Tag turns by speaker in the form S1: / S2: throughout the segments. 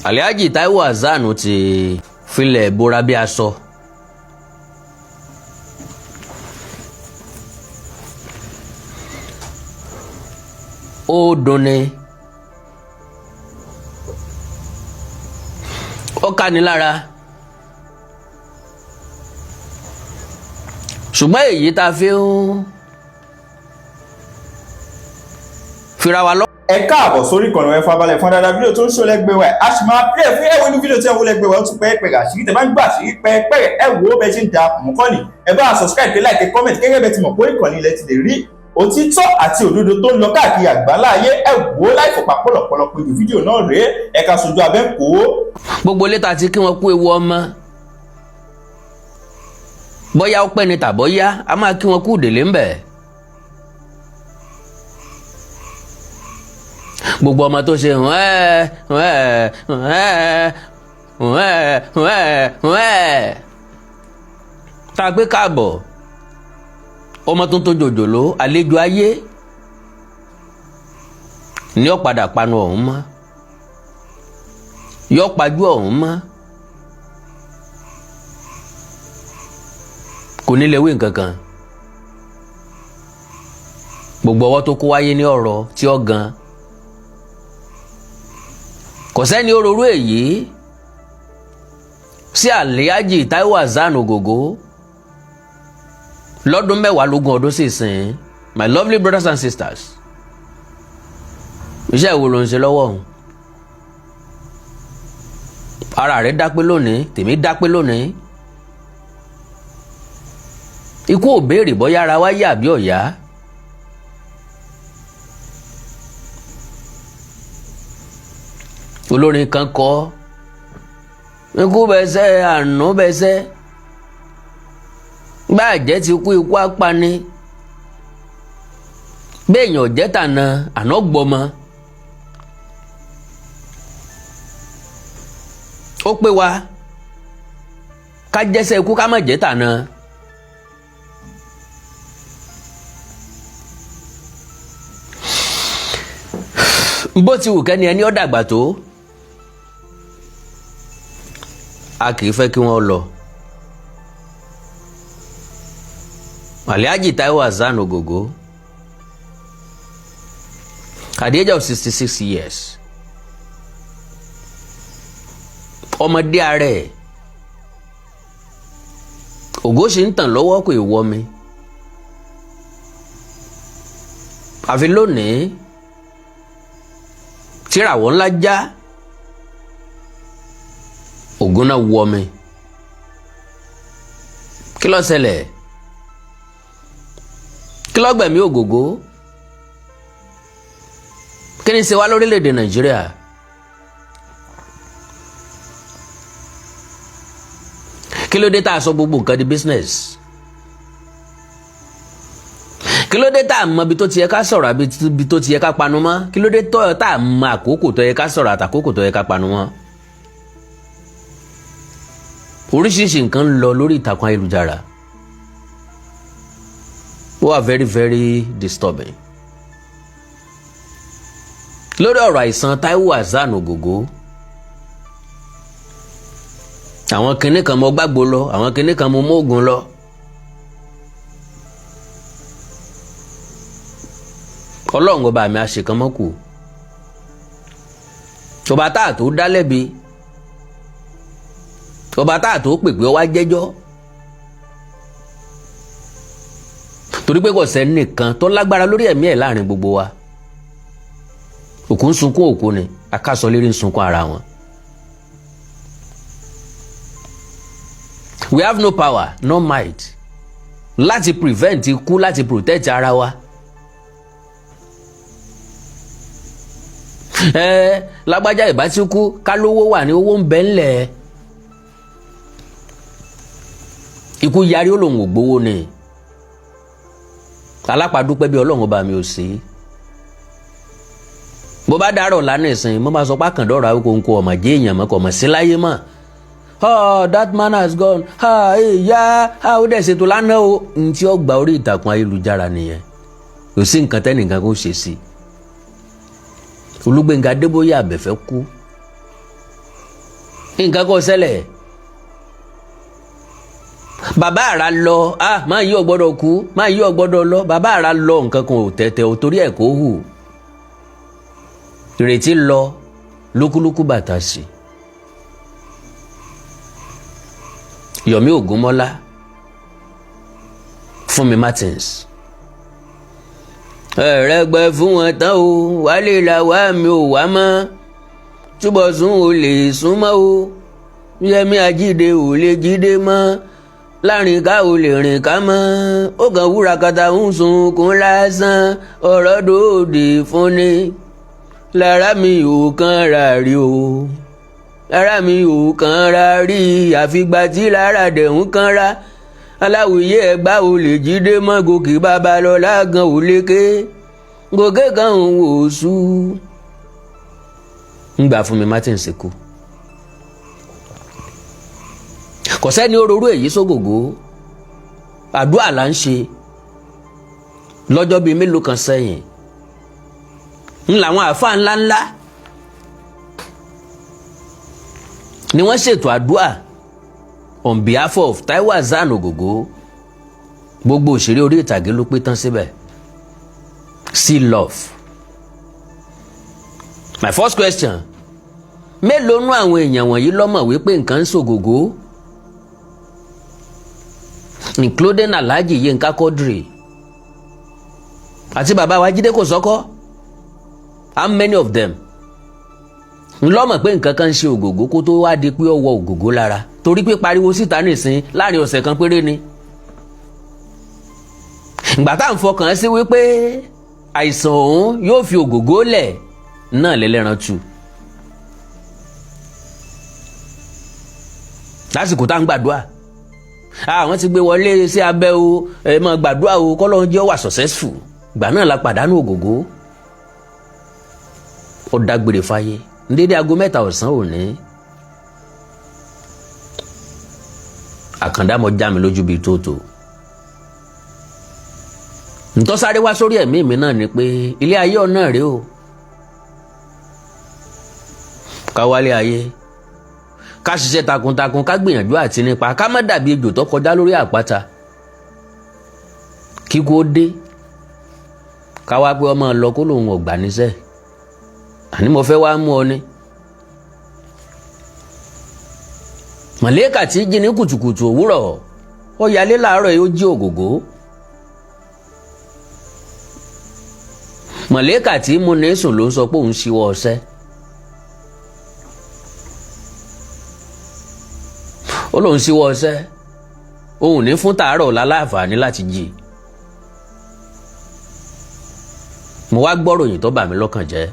S1: Alhaji Taiwo Hassan ti filẹ̀ bora bí aṣọ. Ó dunni, ó káni lára, ṣùgbọ́n èyí tá a fi ń fira wa lọ.
S2: Ẹ káàbọ̀ sórí ìkànnì Ẹ Farabalẹ̀ fún dáadáa. Fídíò tó ń ṣó lẹ́gbẹ̀ẹ́ wa, a sì máa play fún ẹ̀wọ̀n inú fídíò tí ẹ̀ ń wò lẹ́gbẹ̀ẹ́ wa. Ó tún pẹ́ pẹ́ àṣírí tẹ̀ bá ń gbà àṣírí pẹ́ẹ́pẹ́. Ẹ wò ó bẹ́ẹ̀ ṣe ń da mọ́kànnì. Ẹ bá subscribe, kí like, comment, gẹ́gẹ́ bẹ́ẹ̀ ti mọ̀ pé ìkànnì ilẹ̀ ti lè rí òtítọ́ àti òdodo tó ń lọ káàkiri àgbáńlá ayé. Ẹ wò ó láì fọ̀pá pọ̀lọ̀pọ̀lọ̀ pé fídíò náà rèé. Ẹ ká sojú abẹ́ ń kó.
S1: Gbogbo létà tí kí wọ́n kú ewu ọmọ, bóyá ó pẹ́ ni tàbọ́yá a máa kí wọ́n kú délé ń bẹ̀. Gbogbo ọmọ tó ṣe wẹ́ẹ́ wẹ́ẹ́ wẹ́ẹ́ wẹ́ẹ́ wẹ́ẹ́ wẹ́ẹ́ tá a gbé káàbọ̀, ọmọ tuntun jòjòló, àlejò ayé ní ó padà panu ọ̀hún mọ́, yọ pajú ọ̀hún mọ́, kò ní lè wí nǹkan kan. Gbogbo ọwọ́ tó kó wáyé ní ọ̀rọ̀ tí ó gan, kò sẹ́ni ó rorú èyí sí Alhaji Taiwo Hassan Ogogo lọ́dún mẹ́wàá lógún ọdún sì sìn. My lovely brothers and sisters, iṣẹ́ ìwo ló ń ṣe lọ́wọ́ òun? Ara rẹ̀ dápé lónìí, tèmi dápé lónìí. Ikú ò béèrè bóyá ara wa yá àbí ọ̀yá. Olórin kan kọ, ikú bẹsẹ, àánú bẹsẹ, gbàjẹ́ ti kú, ikú apani, béèyàn jẹ́ tànà àná gbọmọ. Ó pé wa ká jẹ́sẹ̀ ikú, ká má jẹ́ tànà. Bó ti wù kẹ́ni ẹni ó dàgbà tó, a kì í fẹ́ kí wọ́n lọ. Alhaji Taiwo Hassan Ogogo, at the age of 66 years, ọmọdé ara ẹ̀ ògo ṣì ń tàn lọ́wọ́, kò ì wọ́ mi. Àfi lónìí tíràwọ̀ ńlá já, ògùn náà wọ́ mi. Kí ló ṣẹlẹ̀? Kí ló gbẹ̀mí Ògògó? Kí ni ṣe wá lórílẹ̀‐èdè Nàìjíríà? Kí ló dé tá a sọ gbogbo nǹkan di business? Kí ló dé tá a mọ ibi tó ti yẹ ká sọ̀rọ̀ àbí ibi tó ti yẹ ká panu mọ́? Kí ló dé tá a mọ àkókò tó yẹ ká sọ̀rọ̀ àtàkókò tó yẹ ká panu mọ́? Oríṣiríṣi nǹkan ń lọ lórí ìtàkùn ayélujára, ó wà very very disturbing lórí ọ̀rọ̀ àìsàn Taiwo Hassan Ogogo. Àwọn kinní kan mo gbàgbó lọ, àwọn kinní kan mo móògùn lọ. Ọlọ́run ọba mi àṣekánmọ́kù, ọba tá a tó dá lẹ́bi, ọba tá a tó pèpè ọ wá jẹ́jọ́, torí pé kò sẹ́nìkan tó lágbára lórí ẹ̀mí ẹ̀ láàrin gbogbo wa. Òkú ń sunkún òkú ni, akásọlérí ń sunkún ara wọn. We have no power, no might láti prevent ikú, láti protect ara wa. Ẹ lágbájá ìbá tí kú, ká lówó wà ní owó ń bẹ ńlẹ̀. Ikú yarí, ó lòun ò gbowó ni. Alápàdúpẹ́ bí Ọlọ́run ọba mi ò sí. Bó bá dárọ̀ lánàá ìsìn, mo máa sọ pé àkàndọ̀rọ̀ àwọn kò ọmọ jẹ́ èèyàn mọ́, kò mọ̀ sí láyé mọ́. Oh, that man has gone. Ah, ya ah, ó dẹ̀ ṣètò lánàá o. N tí ó gba orí ìtàkùn ayélujára nìyẹn. Kò sí nǹkan tẹ́nìkan kò ṣe sí. Olúgbénga Adébóyè Àbẹ̀fẹ́ kú. Nǹkan kò ṣẹlẹ̀. Bàbá àrà lọ, ah, máa yí ọgbọ́dọ̀ kú, máa yí ọgbọ́dọ̀ lọ. Bàbá àrà lọ, nǹkan kan ò tẹ̀tẹ̀ ò torí ẹ̀ kó hù. Ìrètí lọ, lúkúlúkú bàtà sí. Yomi Ògúnmọ́lá, Fúnmi Martins, ẹ̀rẹ́gbẹ́ fún wọn tán o. Wálé làwa mi ò wá mọ́, Túbọ̀sún ò lè súnmọ́ o, Yẹmí Ajídé ò lè jídé mọ́, láàrin ká ò lè rìn ká mọ́. Ó kàn wúra kàtà ń sunkún lásán, ọ̀rọ̀ dòde fún ni. Lára mi ò kàn rà rí o, lára mi ò kàn rà rí, àfìgbà tí lára dẹ̀ ń kanra. Aláwìyé ẹgbà ò lè jídé mọ́, Gòkè Babalọ́lá gan ò lè ké, gòkè kan ń wò sú. Ngbà Fúnmi Martins kú, kò sẹ́ni ó rorú èyí sógògó. Àdúrà là ń ṣe lọ́jọ́ bíi mélòó kan sẹ́yìn ń làwọn àáfàá ńláńlá ni wọ́n ṣètò àdúrà on behalf of Taiwo Hassan Ogogo. Gbogbo òṣèré orí ìtàgé ló pé tán síbẹ̀. See love. My first question: mélòó nú àwọn èèyàn wọ̀nyí lọ́mọ̀ wípé nǹkan ń ṣògògó, including Alhaji Yinka Quadri àti bàbá wa Jídé Kòsọ́kọ́? How many of them ńlọ́mọ̀ pé nǹkan kan ń ṣe Ògògó kó tó wá di pé ó wọ Ògògó lára? Torí pé pariwo síta nìsín láàrin ọ̀sẹ̀ kan péré ni. Ìgbà tá à ń fọkàn sí wípé àìsàn òun yóò fi Ògògó lẹ̀ náà lẹ́lẹ́ran tu lásìkò tá à ń gbàdúrà, àwọn ti gbé wọlé sí abẹ́ o, ẹ máa gbàdúrà o, kọ́lọ́run jẹ́ ó wà successful. Ìgbà náà la pàdánù Ògògó. Ó dágbére fáyé ní dédé aago 3 ọ̀sán òní. Àkàndá mọ já mi lójú bíi tóótó. Ntọ́sáré wá sórí ẹ̀mí mi náà ni pé ilé ayé ọ̀nà rèé o. Ká wálé ayé, ká ṣiṣẹ́ takuntakun, ká gbìyànjú àti nípa, ká má dàbí ejò tó kọjá lórí àpáta, kíkú ó dé, ká wá pé ọmọ lọ, kó lòun ọ̀gbà níṣẹ́. Àní mo fẹ́ wá mú ọ ní. Mọ̀lẹ́kà tí jí ní kùtùkùtù òwúrọ̀, ó yalé láàárọ̀ yìí, ó jí Ògògó. Mọ̀lẹ́kà tí mú ní sùn ló ń sọ pé òun ṣíwọ́ ọṣẹ́. Ó lóun ṣíwọ́ ọṣẹ́, òun ní fún tàárọ̀ ọ̀la láǹfààní láti jí. Mo wá gbọ́ ròyìn tó bà mí lọ́kàn jẹ́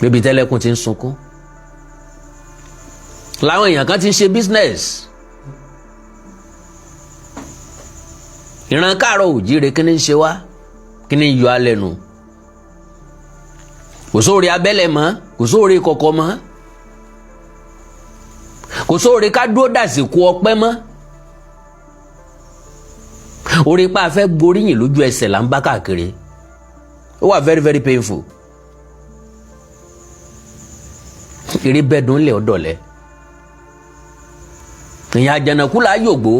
S1: níbi tẹ́lẹ̀kùn ti ń sunkún, làwọn èèyàn kan ti ń ṣe business. Ìran káàárọ̀ òjíire, kí ni ń ṣe wá? Kí ni ń yọ alẹ́ nu? Kò sóore abẹ́lẹ̀ mọ́, kò sóore kọ̀kọ̀ mọ́, kò sóore ká dúró dàsìkò ọpẹ́ mọ́. Orí pa afẹ́ gboríyìn lójú ẹsẹ̀ là ń bá káàkiri. Ó wà very very painful. Eré bẹ́ẹ̀dùn lẹ̀ ọ̀dọ̀lẹ̀ ìyẹn àjànàkú là á yògbó,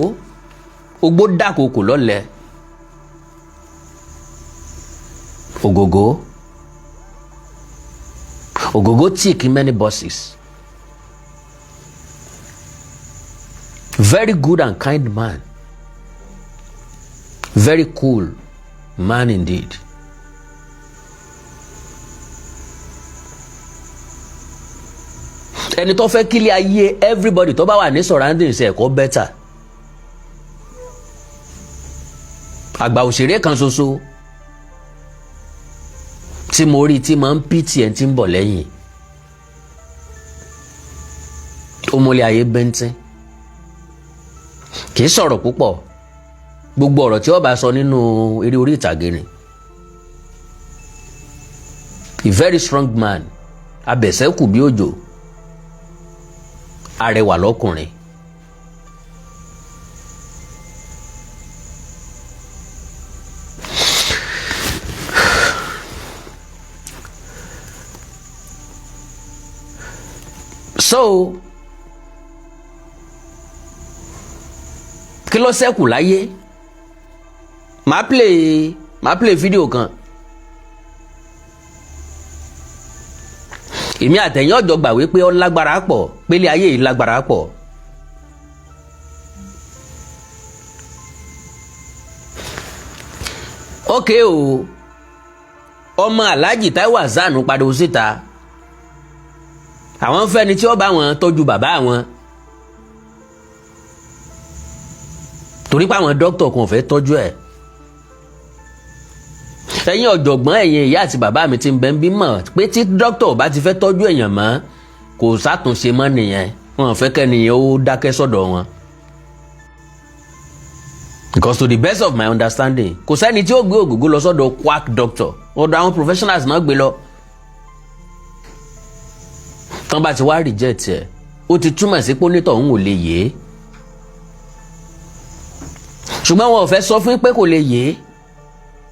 S1: ogbó dàkókò lọ́lẹ̀. Ògògó, Ògògó tick many boxes. Very good and kind man, very cool man indeed. Ẹni tó fẹ́ kílé ayé everybody tó bá wà ní surroundings ẹ̀ kó better. Àgbà òṣèré kan ṣoṣo tí mo rí tí máa ń pìtì ẹ̀ tí ń bọ̀ lẹ́yìn, ó múlẹ̀ ayé bẹ́ńtín, kì í sọ̀rọ̀ púpọ̀. Gbogbo ọ̀rọ̀ tí ó bá sọ nínú eré orí ìtàgé ni. A very strong man, abẹ̀sẹ̀kù bí òjò, arẹwà lọ́kùnrin. So kí ló ṣẹ́kù láyé? Màá play fídíò kan. Èmi àtẹ̀yìn ọ̀jọ̀ gbà wípé ó lágbára pọ̀, pélé ayé yìí lágbára pọ̀. Ok o, ọmọ Alhaji Taiwo Hassan pariwo síta, àwọn fẹ́ni tí ó bá wọn tọ́jú bàbá àwọn, torí pé àwọn dókítà kan ò fẹ́ tọ́jú ẹ̀. Ẹ̀yin ọ̀jọ̀gbọ́n, ẹ̀yin ìyá àti bàbá mi ti ń bẹ ń bí mọ̀ pé tí dókítà ò bá ti fẹ́ tọ́jú èèyàn mọ́, kò sátúnṣe mọ́ nìyẹn. Wọn fẹ́ kẹ́niyẹn ó dákẹ́ sọ́dọ̀ wọn, because to the best of my understanding, kò sẹ́ni tí ó gbé Ògògó lọ sọ́dọ̀ quack doctor. Ọ̀dọ̀ àwọn professionals náà gbé lọ. Tán bá ti wá reject ẹ̀, ó ti túmọ̀ sí pé onítọ̀hún ò lè yé, ṣùgbọ́n wọn ò fẹ́ sọ fún pé kò lè yé.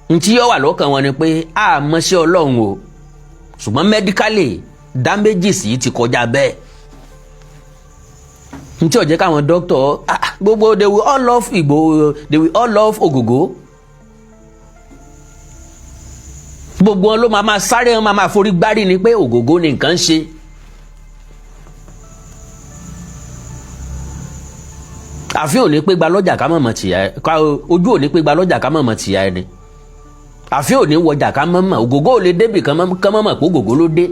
S1: Ntí yóò wà lọ́kàn wọn ni pé a mọ̀ sí Ọlọ́run o, ṣùgbọ́n medically damages yìí ti kọjá bẹ́ẹ̀. Ntí ó jẹ́ káwọn doctor gbogbo, they will all love Igboho, they will all love Ògògó. Gbogbo wọn ló máa máa sáré, wọn máa máa forí gbárí ni pé Ògògó ni nǹkan ń ṣe. Àfihàn ò ní pé gba lọ́jà ká mọ̀mọ́ tìyà ẹ, ojú ò ní pé gba lọ́jà ká mọ̀mọ́ tìyà ẹni. Àfihàn ò ní wọjà ká mọ̀mọ́. Ògògó ò lè débì kán mọ̀mọ́ pé Ògògó ló dé.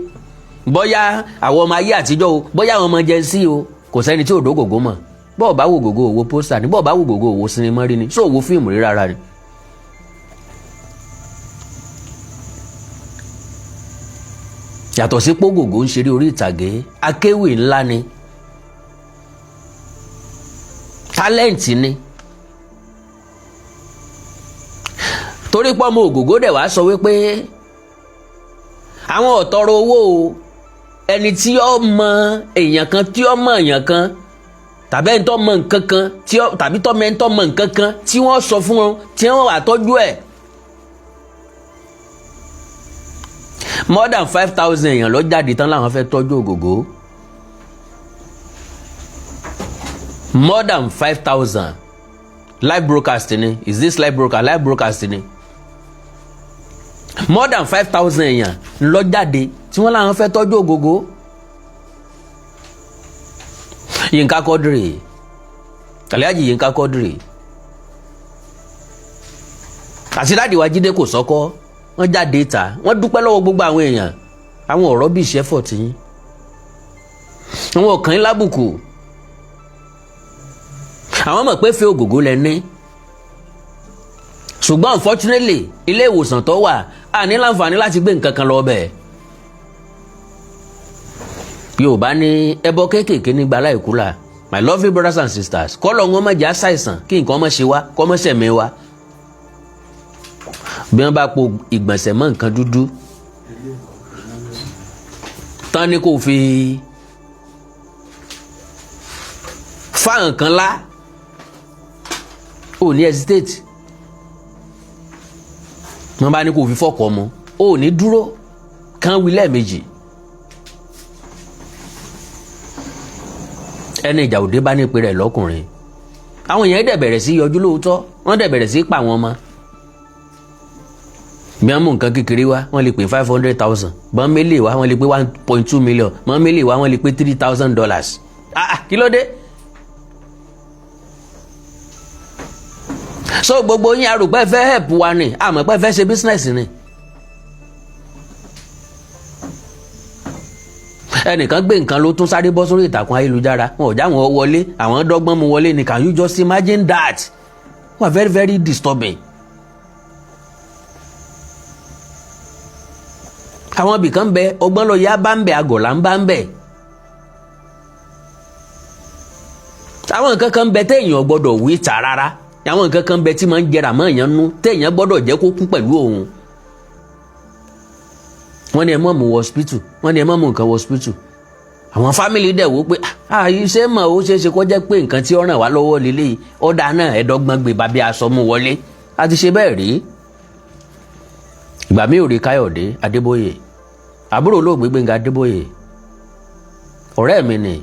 S1: Bóyá àwọn ọmọ ayé àtijọ́ o, bóyá àwọn ọmọ Gen Z o, kò sẹ́ni tí ò dógògó mọ̀. Bọ́ọ̀ bá wo Ògògó, òwò poster ni. Bọ́ọ̀ bá wo Ògògó, òwò sinimá rí ni. Sọ òwò fíìmù rí rárá ni. Yàtọ̀ sí pé Ògògó ń ṣeré orí ìtàgé, akéwì ńlá ni, talent ni. Torí pé ọmọ Ògògó dẹ̀ wá sọ wípé àwọn ò tọrọ owó o. Ẹni tí ó mọ èèyàn kan, tí ó mọ èèyàn kan, tàbí ẹni tó mọ nǹkan kan, tí ó tàbí tó mọ ẹni tó mọ nǹkan kan tí wọ́n sọ fún wọn, tí wọ́n wà tọ́jú ẹ̀. More than 5,000 èèyàn ló jáde tán láwọn fẹ́ tọ́jú Ògògó. More than 5,000. Live broadcast ni. Is this live broadcast? Live broadcast ni. More than 5,000 èèyàn ló jáde tí wọ́n láwọn fẹ́ tọ́jú Ògògó. Yínká Quadri, Alhaji Yínká Quadri àti daddy wa Jídé Kòsọ́kọ́, wọ́n jáde ta, wọ́n dúpẹ́ lọ́wọ́ gbogbo àwọn èèyàn. Àwọn ọ̀rọ̀ bíi ìṣẹ́fọ̀ tí àwọn ọ̀kàn lábùkù. Àwọn mọ̀ pé fẹ́ Ògògó lẹ ní, ṣùgbọ́n unfortunately, ilé ìwòsàn tó wà á ní láǹfààní láti gbé nǹkan kan lọ bẹ̀. Yorùbá ní ẹbọ kéékèèké nígbà láìkú là. My lovely brothers and sisters, kọ́lọ̀ wọn má jẹ́ àṣàìsàn, kí nǹkan má ṣe wá, kọ́ má ṣẹ̀mí wá. Bí wọ́n bá po ìgbọ̀nsẹ̀ mọ́ nǹkan dúdú tán ni kò fi fa nǹkan lá, ò ní hesitate. Wọ́n bá ní kò fi fọ́kọ̀ mu, ò ní dúró kán wí lẹ́ẹ̀mejì. Ẹni ìjà òde bá ní ìpè rẹ̀ lọ́kùnrin. Àwọn èèyàn dẹ̀ bẹ̀rẹ̀ sí yọjú lóòótọ́, wọ́n dẹ̀ bẹ̀rẹ̀ sí pa àwọn ọmọ. Bí wọ́n mú nǹkan kékeré wá, wọ́n lè pè 500,000. Bọ́n mélèé wá, wọ́n lè pè 1.2 million. Bọ́n mélèé wá, wọ́n lè pè $3,000. Ah, kí ló dé? So gbogbo yín arùpẹ́ fẹ́ help wa ni, àmọ́ pẹ́ fẹ́ ṣe business ni. Ẹnìkan gbé nǹkan ló tún sáré bọ́ sórí ìtàkùn ayélujára, wọn ò já wọn wọlé, àwọn dọ́gbọ́n mu wọlé ni. Can you just imagine that? Wọ́n very very disturbing. Àwọn ibìkan bẹ, ọgbọ́n lọ yá bá ń bẹ, àgọ̀là ń bá ń bẹ. Àwọn nǹkan kan bẹ téèyàn gbọ́dọ̀ wí ta rárá. Àwọn nǹkan kan bẹ tí máa ń jẹrà mọ́ èèyàn nú, téèyàn gbọ́dọ̀ jẹ́ kó kú pẹ̀lú òun. Wọ́n ní ẹ má mú wọ hospital, wọ́n ní ẹ má mú nǹkan wọ hospital. Àwọn family dẹ̀ wò pé iṣẹ́ mọ̀, ó ṣeé ṣe kó jẹ́ pé nǹkan tí ó ràn wá lọ́wọ́ lélẹ́yìí. Ọ̀dà náà, ẹ̀ẹ́dọ́gbọ́n gbé bàbí aṣọ mú wọlé. A ti ṣe bẹ́ẹ̀ rí. Ìgbà mi ò rí Káyọ̀dé Adébóyè, àbúrò olóògbé Gbẹ́ngà Adébóyè. Ọ̀rẹ́ mi ni,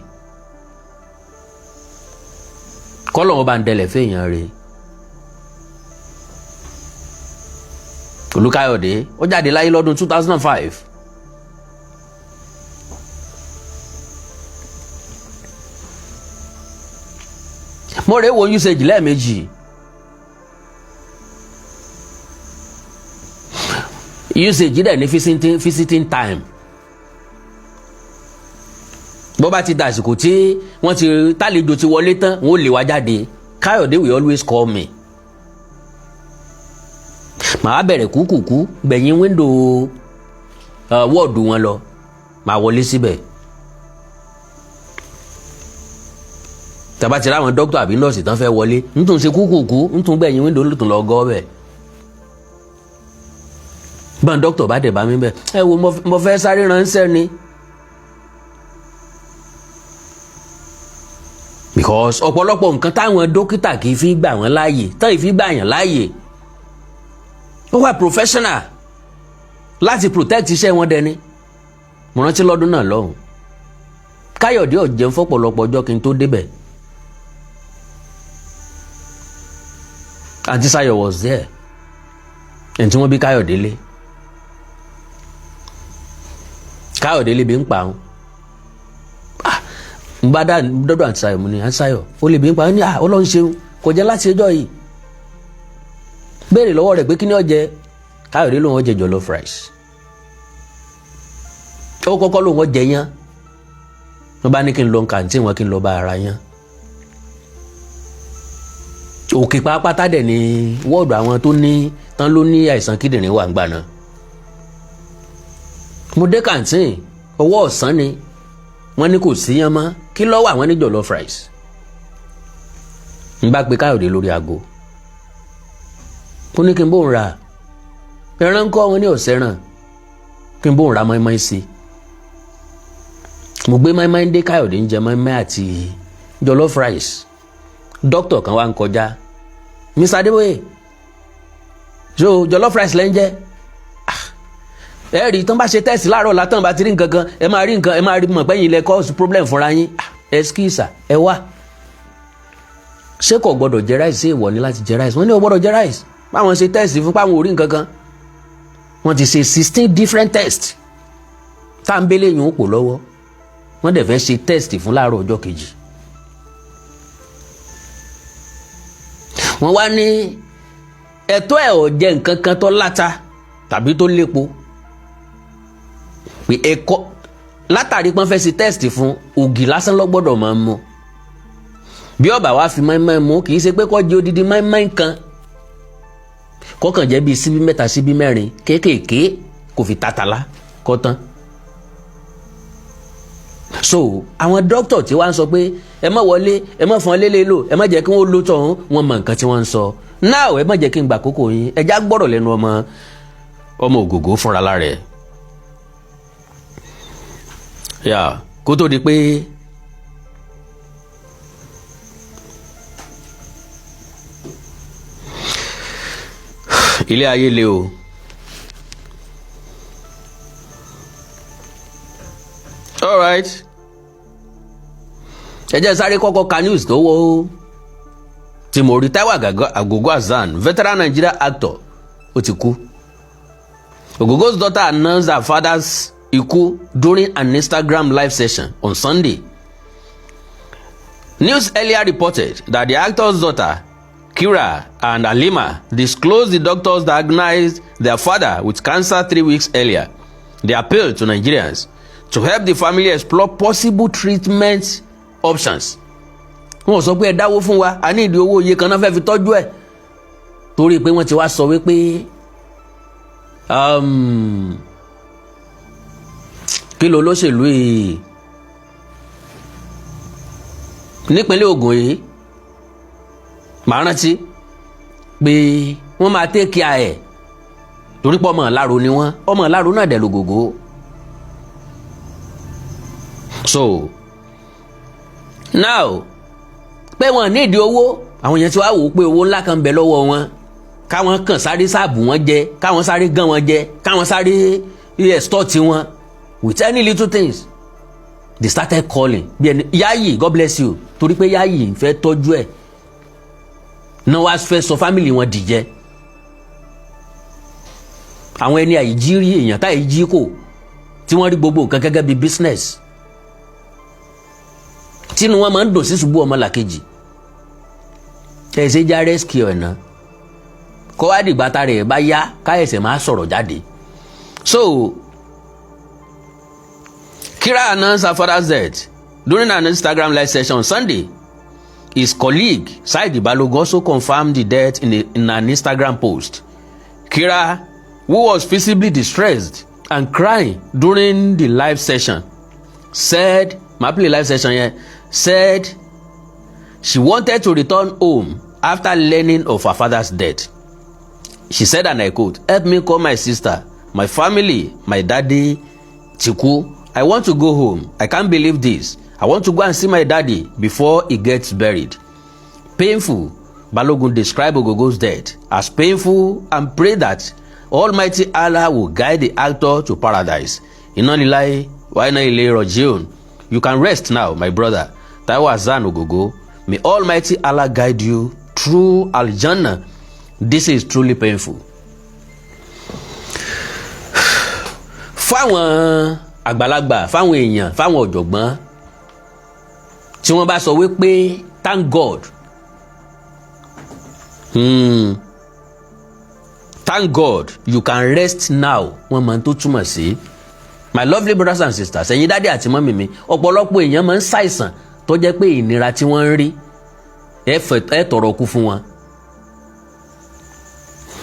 S1: kọ́lọ́wọ́n bá ń dẹlẹ̀ fẹ́yàn rẹ̀. Olúkáyọ̀dé ó jáde láyé lọ́dún 2005. Mo rè wo usage lẹ́ẹ̀mejì. Usage dẹ̀ ní visiting time. Bó bá ti dàsìkò tí wọ́n ti tálejò ti wọlé tán, wọ́n ó lè wá jáde. Káyọ̀dé will always call me. Màá bẹ̀rẹ̀ kúkúkú gbẹ̀yìn wíńdò wọ́ọ̀dù wọn lọ, màá wọlé síbẹ̀. Tàbá ti ráwọn dókítà àbí nọ́ọ̀sì tán fẹ́ wọlé, ntún ṣe kúkúkú, ntún gbẹ̀yìn wíńdò ló tún lọ gọ́ bẹ̀. Bọ́n dókítà bá dẹ̀ bá mi bẹ̀, ẹ wo, mo fẹ́ sáré ránṣẹ́ ni. Because ọ̀pọ̀lọpọ̀ nǹkan táwọn dókítà kì í fi gbà wọ́n láàyè, tán ì fi gbà yàn láàyè, ó wà professional láti protect iṣẹ́ wọn dẹni. Mo rántí lọ́dún náà lọ́hùn, Káyọ̀dé ò jẹun fọ́pọ̀lọpọ̀ ọjọ́ kí n tó débẹ̀. Àǹtí Sáyọ̀ was there, ẹni tí wọ́n bí Káyọ̀dé lé. Káyọ̀dé lè bí ń pa òun. N bá dá dọ́dọ̀ àǹtí Sáyọ̀, mo ní, "Àǹtí Sáyọ̀, ó lè bí ń pa òun." Ní, "À, Ọlọ́run ṣeun, kò jẹ́ láti ẹjọ́ yìí." Béèrè lọ́wọ́ rẹ̀ pé kí ni ó jẹ. Káyọ̀dé lòun ó jẹ jollof rice. Ó kọ́kọ́ lòun ó jẹ yán. Wọ́n bá ní kí n lọ kàǹtí wọn, kí n lọ bá ara yán. Òkè pápátá dẹ̀ ni wọ́ọ̀dù àwọn tó ní tán ló ní àìsàn kíndìnrín wà ń gbà náà. Mo dé kàǹtìn, ọwọ́ ọ̀sán ni. Wọ́n ní kò sí yán mọ́. Kí ló wà? Wọ́n ní jollof rice. N bá pe Káyọ̀dé lórí aago, ó ní kí n bóun ra ẹran ńkọ́. Wọn ní ọ̀sẹ̀ ràn, kí n bóun ra mọ́ínmọ́ín sí i. Mo gbé mọ́ínmọ́ín dé, Káyọ̀dé ń jẹ mọ́ínmọ́ín àti jollof rice. Dókítà kan wá ń kọjá. "Mr. Adébóyè, so jollof rice lẹ́ ń jẹ? Ẹ rí tán bá ṣe test láàárọ̀ látàn, bá ti rí nǹkan kan, ẹ máa rí nǹkan, ẹ máa rí mọ̀ pẹ́yìn ilẹ̀ cause problem fúnra yín. Excuse, ẹ wá, ṣé kò gbọ́dọ̀ jẹ rice? Ṣé ìwọ ni láti jẹ rice?" Wọ́n ní ò gbọ́dọ̀ jẹ rice, báwọn ṣe test fún páwọn ò rí nǹkan kan. Wọ́n ti ṣe 16 different tests tá à ń bẹ́lẹ̀ yìí ń pò lọ́wọ́. Wọ́n dẹ̀ fẹ́ ṣe test fún láàárọ̀ ọjọ́ kejì. Wọ́n wá ní ẹ̀tọ́ ẹ̀ ò jẹ nǹkan kan tó láta tàbí tó lépo, pé ẹ̀kọ́ látàrí pọ́n fẹ́ ṣe test fún, ògì lásán ló gbọ́dọ̀ máa mu. Bí ọba wa fi mọ́ínmọ́ín mu, kì í ṣe pé kó jẹ odidi mọ́ínmọ́ín kan, kọ́kàn jẹ́ bíi síbí mẹ́ta, síbí mẹ́rin kéékèèké, kò fi tàtàlá kọ́ tán. So àwọn dókítà tí wàá ń sọ pé ẹ má wọlé, ẹ má fọn lélẹ̀ lò, ẹ má jẹ́ kí wọ́n lò tọ̀hún, wọ́n mọ nǹkan tí wọ́n ń sọ náà. Ẹ má jẹ́ kí n gbà kókó yín, ẹ já gbọ́rọ̀ lẹ́nu ọmọ ọmọ Ògògó fúnra lára ẹ̀ yà kó tó di pé ilé ayé le o. Alright, ẹ jẹ́ sáré kọ́kọ́ ka news tó wọ́ tí mo rí. Taiwo Agogo Hassan, veteran Nigeria actor, ó ti kú. Ogogo's daughter announced her father's ikú during an Instagram live session on Sunday. News earlier reported that the actor's daughter, Kira and Halima, disclosed the doctors diagnosed their father with cancer 3 weeks earlier. They appealed to Nigerians to help the family explore possible treatment options. Wọ́n sọ pé ẹ dáwó fún wa, a ní ìdí owó iye kan náà fẹ́ fi tọ́jú ẹ̀, torí pé wọ́n ti wá sọ wípé kí ló lóṣèlú yìí nípínlẹ̀ Ògùn yìí, màá rántí pé wọ́n máa take care ẹ̀, torí pé ọmọ ìlàrò ni wọ́n, ọmọ ìlàrò náà dẹ̀ lògògó. So now, pé wọ́n ní ìdí owó, àwọn yẹn ti wá wò ó pé owó ńlá kan bẹ lọ́wọ́ wọn, káwọn kàn sáré sáàbù wọn jẹ, káwọn sáré gán wọn jẹ, káwọn sáré extort wọn with any little things. They started calling bí ẹni Yayi, God bless you, torí pé Yayi ń fẹ́ tọ́jú ẹ̀ náà, wá fẹ́ sọ family wọn dìjẹ́. Àwọn ẹni àìjí rí èèyàn táyì jí kò tí wọ́n rí gbogbo nǹkan gẹ́gẹ́ bí business, tínú wọn máa ń dùn sí ṣubú ọmọlàkejì. Ẹ ṣe já rescue ẹ̀ náà, kó wá dìgbà tá rẹ̀ bá yá, káyẹ̀sẹ̀ máa sọ̀rọ̀ jáde. So Kira announced her father's death during an Instagram live session on Sunday. His colleague Saidi Balogun also confirmed the death in an Instagram post. Kira, who was visibly distressed and crying during the live session, said, my play live session here, said she wanted to return home after learning of her father's death. She said, and I quote, "Help me call my sister, my family, my daddy ti kú. I want to go home. I can't believe this. I want to go and see my daddy before he gets buried." Painful. Balogun described Ogogo's death as painful and prayed that Almighty Allah will guide the actor to paradise. Inna lillahi wa inna ilayhi rajiun. You can rest now, my brother. Taiwo Hassan Ogogo. May Almighty Allah guide you through Al-Jannah. This is truly painful. Fáwọn àgbàlagbà, fáwọn èèyàn, fáwọn ọ̀jọ̀gbọ́n tí wọ́n bá sọ wípé thank God, thank God you can rest now, wọ́n mọ̀ tó túmọ̀ sí. My lovely brothers and sisters, ẹ̀yin daddy àti mummy mi, ọ̀pọ̀lọpọ̀ èèyàn máa ń ṣàìsàn tó jẹ́ pé ìnira tí wọ́n ń rí, ẹ tọrọ kú fún wọn.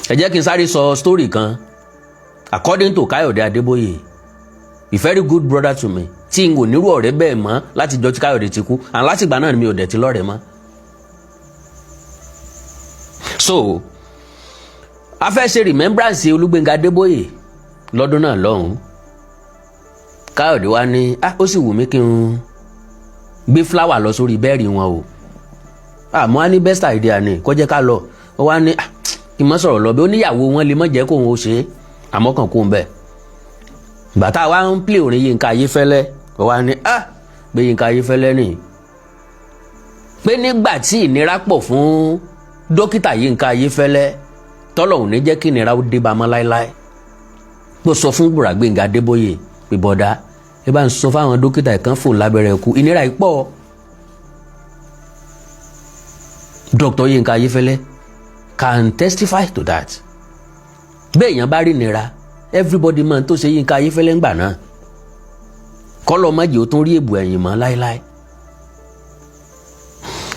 S1: Ẹ jẹ́ kí n sáré sọ story kan. According to Káyọ̀dé Adébóyè, a very good brother to me, tí n ò nírú ọ̀rẹ́ bẹ́ẹ̀ mọ́ láti jọ tí Káyọ̀dé ti kú, and látìgbà náà ni mi ò dẹ̀ ti lọ́rẹ̀ẹ́ mọ́. So a fẹ́ ṣe remembrance Olúgbénga Adébóyè lọ́dún náà lọ́hùn-ún. Káyọ̀dé wá ní, ah, ó sì wù mí kí n gbé flower lọ sórí bẹ́ẹ̀rì wọn o. Àmọ́ á ní best idea ni kó jẹ́ ká lọ. Ó wá ní kí n má sọ̀rọ̀ lọ bí ó níyàwó wọn lè má jẹ́ kóun ó ṣe é, àmọ́ kàn kóun bẹ́ẹ̀. Ìgbà tá a wá ń play orin Yínká Ayéfẹ́lẹ́, ó wá ní, ah, pé Yínká Ayéfẹ́lẹ́ nìyí, pé nígbà tí ìnira pọ̀ fún dókítà Yínká Ayéfẹ́lẹ́, tọ́lọ̀ ò ní jẹ́ kí ìnira ó dé bá mọ́ láéláé, ó sọ fún Bùrà Gbénga Adébóyè pé, bọ́dá, ẹ bá ń sọ fáwọn dókítà ìkan fò lábẹ́rẹ́ kú, ìnira yìí pọ̀. Dr. Yínká Ayéfẹ́lẹ́ can testify to that. Bẹ́ẹ̀ yẹn bá rí ìnira, everybody mọ̀ tó ṣe Yínká Ayéfẹ́lẹ́ ńgbà náà, kọ́lọ́ mọ́jì ó tún rí èbù ẹ̀yìn mọ́ láéláé.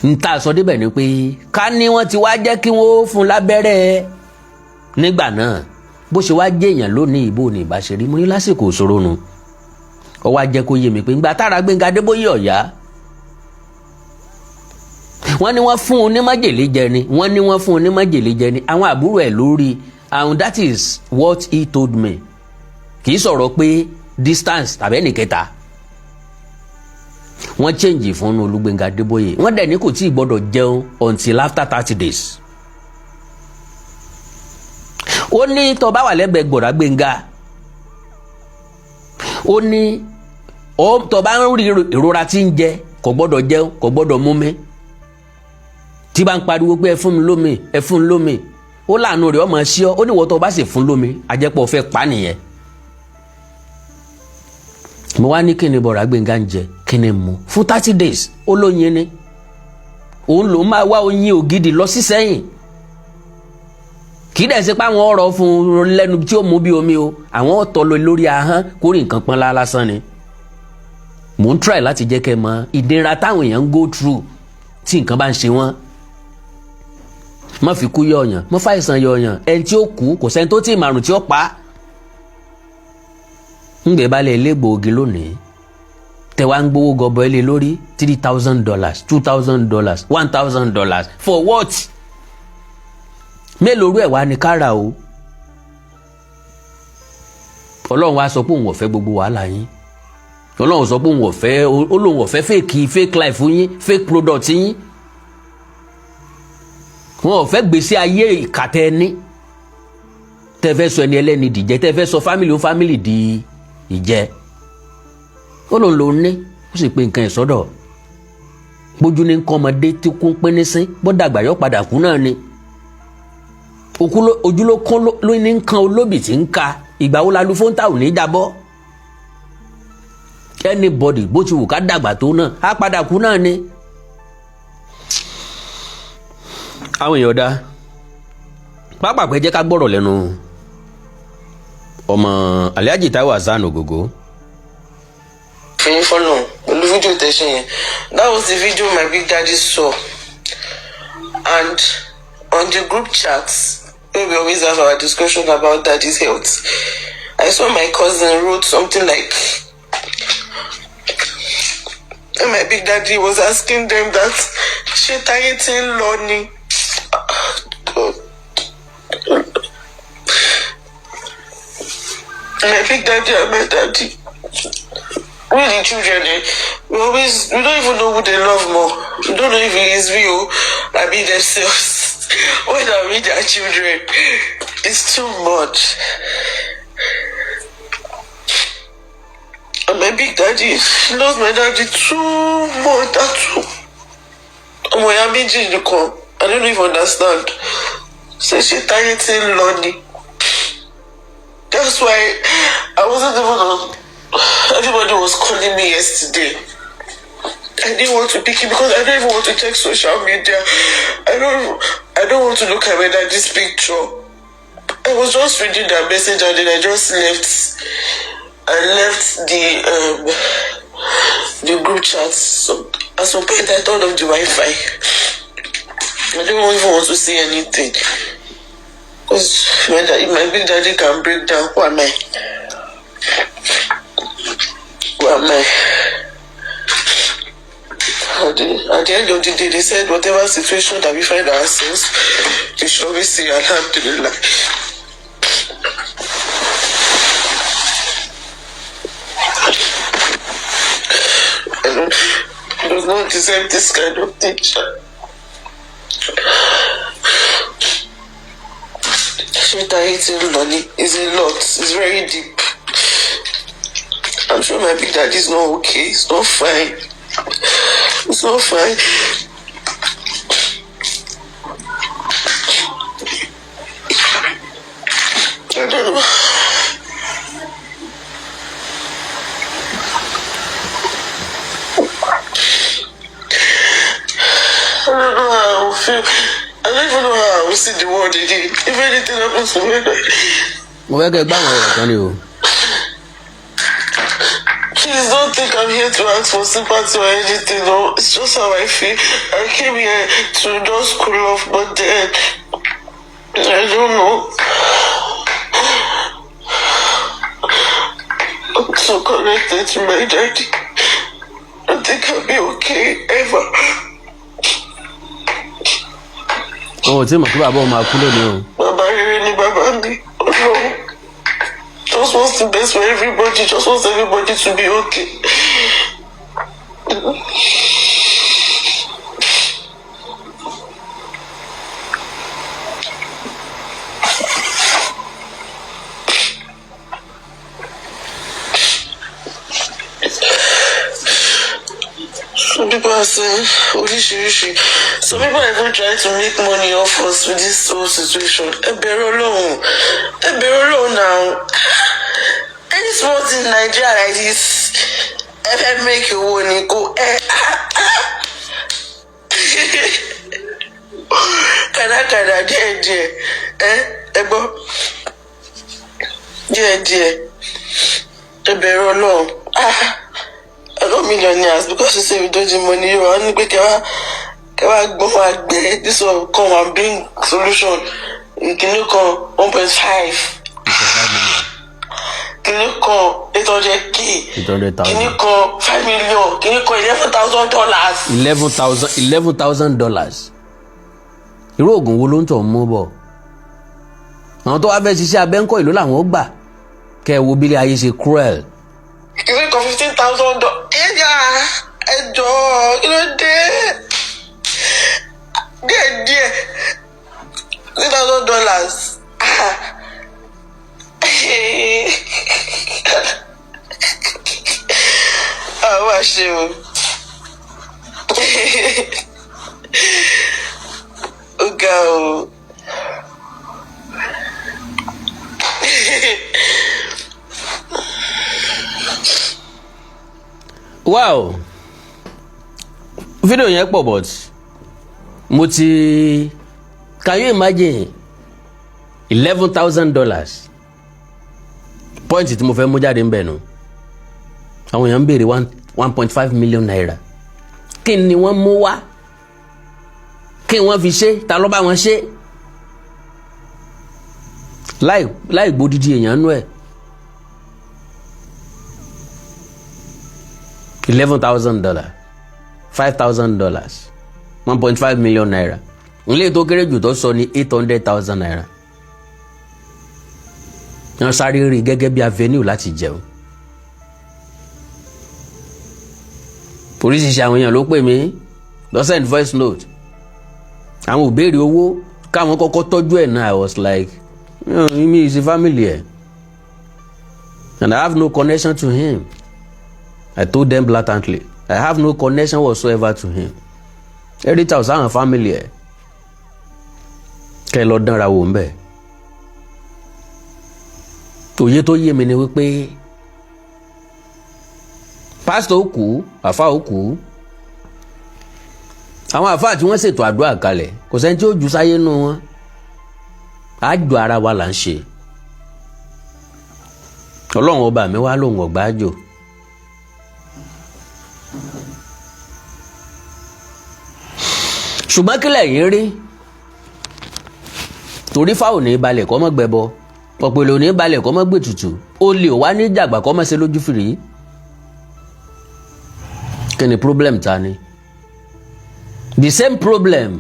S1: N ta sọ débẹ̀ ni pé ká ní wọ́n ti wá jẹ́ kí wọ́n fún lábẹ́rẹ́ nígbà náà, bó ṣe wá jẹ́ èèyàn lónìí, ìbò ní ìbá ṣe rí. Mo ní lásìkò òṣòro nu, ó wá jẹ́ kó yé mi pé ńgbà tára Gbénga Adébóyè ọ̀yá, wọ́n ní wọ́n fún un ní májèlé jẹ ni, wọ́n ní wọ́n fún un ní májèlé jẹ ni, àwọn àbúrò ẹ̀ lórí, and that is what he told me. Kì í sọ̀rọ̀ pé distance tàbí ẹnìkẹta wọ́n change fún Olúgbénga Adébóyè. Wọ́n dẹ̀ ní kò tí ì gbọ́dọ̀ jẹun until after 30 days. Ó ní tó bá wà lẹ́gbẹ̀ẹ́ gbọ̀dá Gbénga, ó ní tó bá ń rí ìrora tí ń jẹ, kò gbọ́dọ̀ jẹun, kò gbọ́dọ̀ mumi, tí bá ń pariwo pé, "Ẹ fún mi lómi, ẹ fún mi lómi," ó láàánú rẹ̀ ọmọ sí ọ. Ó ní ìwọ tó bá sì fún lómi, àjẹpọ̀ fẹ́ pa nìyẹn. Mo wá ní, kí ni bọ̀rọ̀ Gbénga ń jẹ, kí ni mu fún 30 days? Ó lóyin ni, òun lòún máa wá oyin ògidì lọ sí sẹ́yìn. Kì í dẹ̀ ṣe pé àwọn ọ̀rọ̀ fún un lẹ́nu tí ó mú bí omi o, àwọn ọ̀tọ̀ lọ lórí ahọ́n kórè nǹkan pọ́n lásán ni. Mò ń try láti jẹ́ kẹ́ mọ ìnira táwọn èèyàn ń go through tí nǹkan bá ń ṣe wọ́n. Má fi kú yọ̀ọ̀yàn, má fàìsàn yọ̀ọ̀yàn. Ẹni tí ó kú, kò sẹ́ni tó tí ì màrùn tí ó pa á. Ńgbẹ́ balẹ̀ elégbòogi lónìí tẹ wá ń gbowó gọbọ ilé lórí, $3,000, $2,000, $1,000, for what? Mélòó rú ẹ̀ wá ní kára o? Ọlọ́run wá sọ pé òun ò fẹ́ gbogbo wàhálà yín. Ọlọ́run sọ pé òun ò fẹ́, ó lóun ò fẹ́ fake life yín, fake product yín. Wọn ò fẹ́ gbèsè ayé ìkàtẹ́ ẹni tẹ́ fẹ́ sọ ẹni ẹlẹ́ni dìjẹ́, tẹ́ fẹ́ sọ family ó family di ìjẹ́. Ó lóun lòún ní. Ó sì pe nǹkan ẹ̀ sọ́dọ̀. Bójú ní nǹkan ọmọdé tí kún pínísín, bó dàgbà yọ padà kú náà ni. Ojú ló kán ló ní nǹkan olóbì tí ń ka. Ìgbà wo la lu fóńtà ò ní jábọ́? Anybody, bó ti wù ká dàgbà tó náà, á padà kú náà ni. Àwọn èèyàn dá pápákọ̀. Ẹ jẹ́ ká gbọ́rọ̀ lẹ́nu ọmọ Alhaji Taiwo Hassan Ogogo.
S3: Fẹ́yìn fọ́nà pẹ̀lú fídíò tẹ̀sán yẹn. That was the video my big daddy saw, and on the group chat where we always have our discussion about daddy's health, I saw my cousin wrote something like, and my big daddy was asking them that, ṣé Táyé ti ń lọ ni? God. My big daddy and my daddy, we the children, eh, we don't even know who they love more. We don't know if it is real, I mean themselves, when I mean their children. It's too much. And my big daddy loves my daddy too much. That's too. Ọmọ ìyá méjì nìkan. I don't even understand. Ṣé Táyé ti ń lọ ni? That's why I wasn't even on. Everybody was calling me yesterday. I didn't want to pick it because I don't even want to check social media. I don't want to look at my daddy's picture. I was just reading that message and then I just left. I left the group chat. So at some point I turned off the Wi-Fi. I don't even want to see anything. Because my big daddy can break down, who am I? Who am I? At the end of the day, they said whatever situation that we find ourselves, we should always say Alhamdulillah. I don't, does not deserve this kind of teacher. Ṣé Táyé ti ń lọ ni is a lot. It's very deep. I'm sure my big daddy is not okay. It's not fine. It's not fine. I don't know. I don't know how I will feel. I don't even know how I will see the world again. If anything happens to me,
S1: Mo fẹ́ kẹ́ gbọ́ àwọn ọ̀rọ̀ kan ni o.
S3: Please don't think I'm here to ask for sympathy or anything. No, it's just how I feel. I came here to just cool off, but then I don't know. I'm so connected to my daddy. I think I'll be okay ever.
S1: Òun ò tí mọ̀ pé bàbá òun máa kú lónìí o.
S3: Bàbá rere ni bàbá mi. Ọlọ́run just wants the best for everybody. Just wants everybody to be okay. Some people are saying oríṣiríṣi. Some people are even trying to make money off us with this whole situation. Ẹ bẹ̀rù Ọlọ́run. Ẹ bẹ̀rù Ọlọ́run now. Any small thing in Nigeria like this, ẹ fẹ́ make owó ni kò ẹ. Kàdákàdá díẹ̀díẹ̀, ẹ ẹ gbọ́ díẹ̀díẹ̀, ẹ bẹ̀rù Ọlọ́run. Ah, I got millionaires because you say we don't need money. You are ní pé kẹwàá gbọ́n wá gbẹ, this one come and bring solution. Kìíní kan 1.5, kìíní kan 800K,
S1: 800,000.
S3: kìíní kan 5 million, kìíní kan $11,000.
S1: 11,000, $11,000. Irú oògùn wo ló ń tọ̀ ń mú bọ̀? Àwọn tó wá fẹ́ ṣiṣẹ́ abẹ́ńkọ́, ìlú làwọn ó gbà. Kẹ́ ẹ wo bílẹ̀ ayé ṣe cruel.
S3: Kìíní kan $15,000. Ẹ̀yà, ẹ jọ̀ọ́, kí ló dé? Díẹ̀ díẹ̀, $3,000. Ah. Àwọn Ṣe o. Ó ga o.
S1: Wow, fídíò yẹn pọ̀, but mo ti, can you imagine $11,000? Point tí mo fẹ́ mú jáde ń bẹ̀ nù, àwọn èèyàn ń béèrè 1.5 million naira. Kí ni wọ́n mú wá? Kí wọ́n fi ṣe? Ta ló bá wọn ṣe láì gbódìdí èèyàn nú ẹ̀? $11,000, $5,000, ₦1.5 million. Ilé tó kéré jù tó sọ ní ₦800,000. Wọ́n sáré rí gẹ́gẹ́ bí avenue láti jẹun. Oríṣiríṣi àwọn èèyàn ló pè mí, lọ send voice note. Àwọn ò béèrè owó, káwọn kọ́kọ́ tọ́jú ẹ̀ náà. I was like, me is a family ẹ̀ and I have no connection to him. I told them blatantly, I have no connection whatsoever to him. Reach out sáwọn family ẹ̀, kẹ́ ẹ lọ dánra wò ń bẹ̀. Òye tó yé mi ni wípé pásítọ̀ ó kú, àfa ó kú. Àwọn àfáà tí wọ́n ṣètò àdúrà kalẹ̀, kò sẹ́ni tí ó jù sáyé nù wọn. Àjò ara wa là ń ṣe. Ọlọ́run ọba mi wá lóhùn ọ̀gbá àjò. Ṣùgbọ́n kílẹ̀ yín rí, torí fáwọn ní balẹ̀ kọ́ mọ́ gbẹbọ, ọ̀pẹ̀lẹ̀ ò ní balẹ̀ kọ́ mọ́ gbètùtù, ó lè wá ní jàgbà kọ́ mọ́ ṣe lójú fìrí. Kí ni problem ta ni? The same problem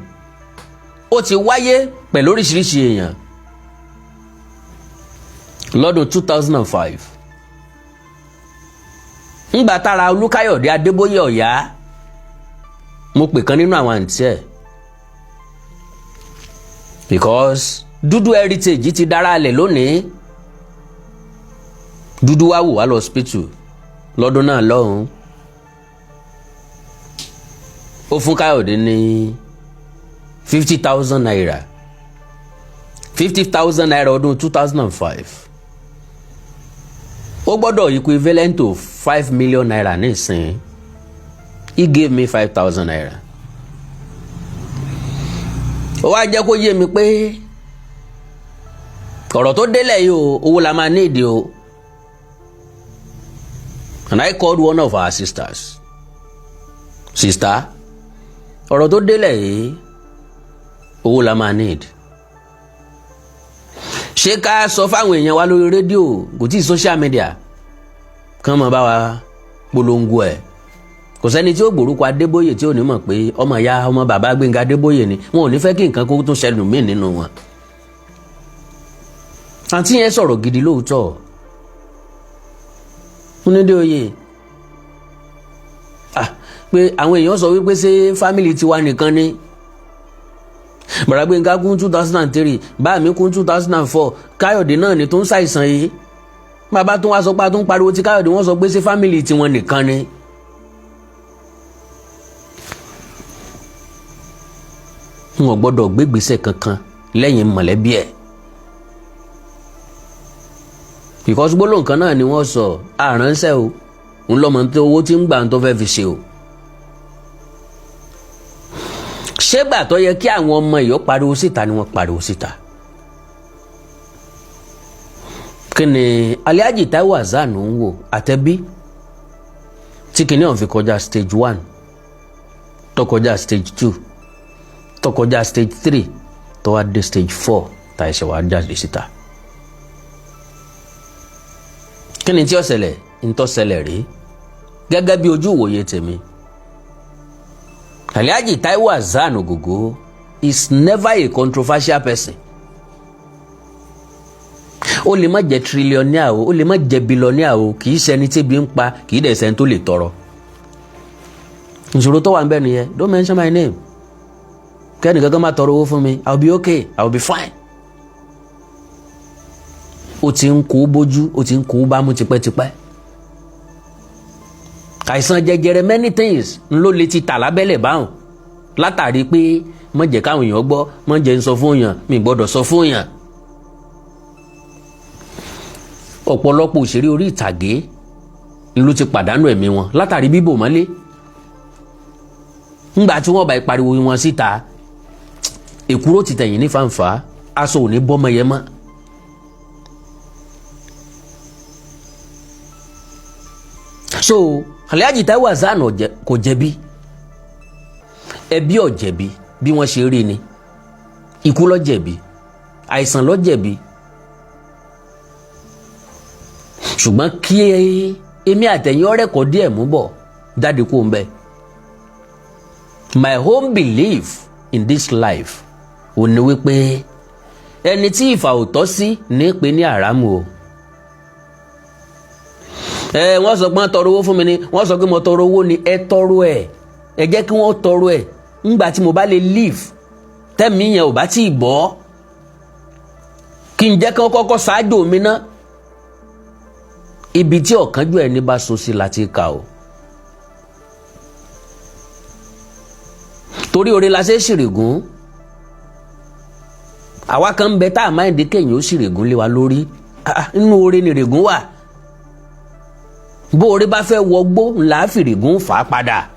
S1: ó ti wáyé pẹ̀lú oríṣiríṣi èèyàn lọ́dún 2005, ńgbà tára Olúkáyọ̀dé Adébóyè ọ̀yá. Mo pè kan nínú àwọn àǹtí ẹ̀, because dúdú heritage ti dára alẹ̀ lónìí. Dúdú wá wò wá lọ hospital lọ́dún náà lọ́hùn. Ó fún Káyọ̀dé ní ₦50,000, ₦50,000 ọdún 2005, ó gbọ́dọ̀ equivalent to ₦5 million nísìnyí. He gave me ₦5,000. Ó wá jẹ́ kó yé mi pé ọ̀rọ̀ tó délẹ̀ yìí o, owó la máa ní ìdí o. And I called one of our sisters. Sister, ọ̀rọ̀ tó délẹ̀ yìí, owó la máa need. Ṣé ká sọ fáwọn èèyàn wa lórí rédíò, kò tí ì social media, kán mọ̀ bá wa polongo ẹ̀? Kò sẹ́ni tí ó gbórúkọ Adébóyè tí ò ní mọ̀ pé ọmọ ìyá ọmọ bàbá Gbénga Adébóyè ni. Wọn ò ní fẹ́ kí nǹkan kó tún ṣẹlùn míì nínú wọn. Àǹtí yẹn sọ̀rọ̀ gidi lóòótọ́. Múnídé oyè, ah, pé àwọn èèyàn sọ wípé ṣé family tiwa nìkan ni? Bàrà Gbénga kún 2003, bá mi kún 2004, Káyọ̀dé náà ni tó ń ṣàìsàn yìí. Bàbá tó wá sọ pé a tún pariwo ti Káyọ̀dé, wọ́n sọ pé ṣé family tiwọn nìkan ni? Wọn ò gbọ́dọ̀ gbégbèsè kankan lẹ́yìn mọ̀lẹ́bí ẹ̀, because gbólóhùn kan náà ni wọ́n sọ, àránṣẹ́ o, ń lọ́mọ tó owó tí ń gbà tó fẹ́ fi ṣe o. Ṣégbà tó yẹ kí àwọn ọmọ yìí ó pariwo síta ni wọ́n pariwo síta? Kí ni Alhaji Taiwo Hassan ń wò àtẹ̀bí tí kìnìún ọ̀hún fi kọjá stage one, tó kọjá stage two, tó kọjá stage three, tó wá dé stage four, tá ẹsẹ̀ wá jáde síta? Kí ni tí ó ṣẹlẹ̀? Ń tó ṣẹlẹ̀ rí gẹ́gẹ́ bí ojú ìwòye tèmi, Alhaji Taiwo Hassan Ogogo is never a controversial person. Ó lè má jẹ́ trillionaire o, ó lè má jẹ́ billionaire o, kì í ṣẹni tébi ń pa, kì í dẹ̀ ṣẹni tó lè tọrọ. Ìṣòro tó wà ń bẹ nìyẹn. Don't mention my name, kẹ́ni kankan má tọrọ owó fún mi. I will be okay, I will be fine. Ó ti ń kó bójú, ó ti ń kó bámú tipẹ́tipẹ́. Àìsàn jẹjẹrẹ, many things ń ló lè ti tà lábẹ́lẹ̀ báwọn, látàrí pé má jẹ́ káwọn èèyàn gbọ́, má jẹ́ ń sọ fún yàn, mi gbọ́dọ̀ sọ fún yàn. Ọ̀pọ̀lọpọ̀ òṣèré orí ìtàgé ló ti pàdánù ẹ̀mí wọn látàrí bíbò mọ́lé. Ńgbà tí wọ́n bá pariwo wọn síta, èkúrò ti tẹ̀yìn ní fàǹfà, aṣọ ò ní bọ́mọ yẹn mọ́. So Alhaji Taiwo Hassan kò jẹ̀bi, ẹbí ò jẹ̀bi. Bí wọ́n ṣe rí ni, ikú ló jẹ̀bi, àìsàn ló jẹ̀bi. Ṣùgbọ́n kí èmi àtẹ̀yìn ọ̀rẹ́ kọ́ díẹ̀ mú bọ̀ jáde kó ń bẹ̀. My own belief in this life ò ní wípé ẹni tí ìfà ò tọ́ sí ní pé ní àràmù o. Ẹ wọ́n sọ pé wọ́n tọrọ owó fún mi ni, wọ́n sọ pé mo tọrọ owó ni. Ẹ tọrọ ẹ, ẹ jẹ́ kí wọ́n tọrọ ẹ. Ńgbà tí mo bá lè live, tẹ́mi yẹn ò bá tí ì bọ́, kí n jẹ́ kí wọ́n kọ́kọ́ ṣáájú mi ná. Ibi tí ọ̀kánjú ẹni bá so sí láti kà o. Torí oore la ṣe ṣìrìgún. Àwa kan ń bẹ tá a máa ń di kéèyàn ó ṣìrìgún lé wa lórí. Nínú oore ni règún wà. Bó oore bá fẹ́ wọgbó ńlá, fìrìgún fà á padà.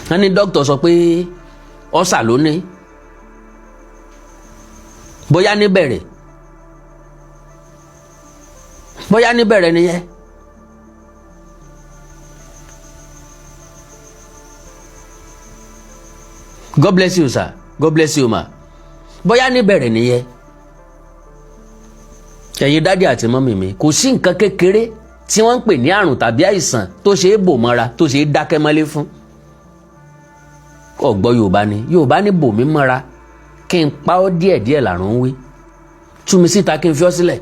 S1: Wọ́n ní dókítà sọ pé ọ́sà ló ní, bóyá níbẹ̀rẹ̀, bóyá níbẹ̀rẹ̀ nìyẹn. God bless you, sir. God bless you, ma. Bóyá níbẹ̀rẹ̀ nìyẹn. Ẹ̀yin daddy àti mummy mi, kò sí nǹkan kékeré tí wọ́n ń pè ní àrùn tàbí àìsàn tó ṣe é bò mọ́ra, tó ṣe é dákẹ́ mọ́lé fún. Ọ̀gbọ́ Yorùbá ni, Yorùbá ní bò mí mọ́ra kí n pa ọ́ díẹ̀díẹ̀ làrùn ń wí, tú mi síta kí n fi ọ́ sílẹ̀.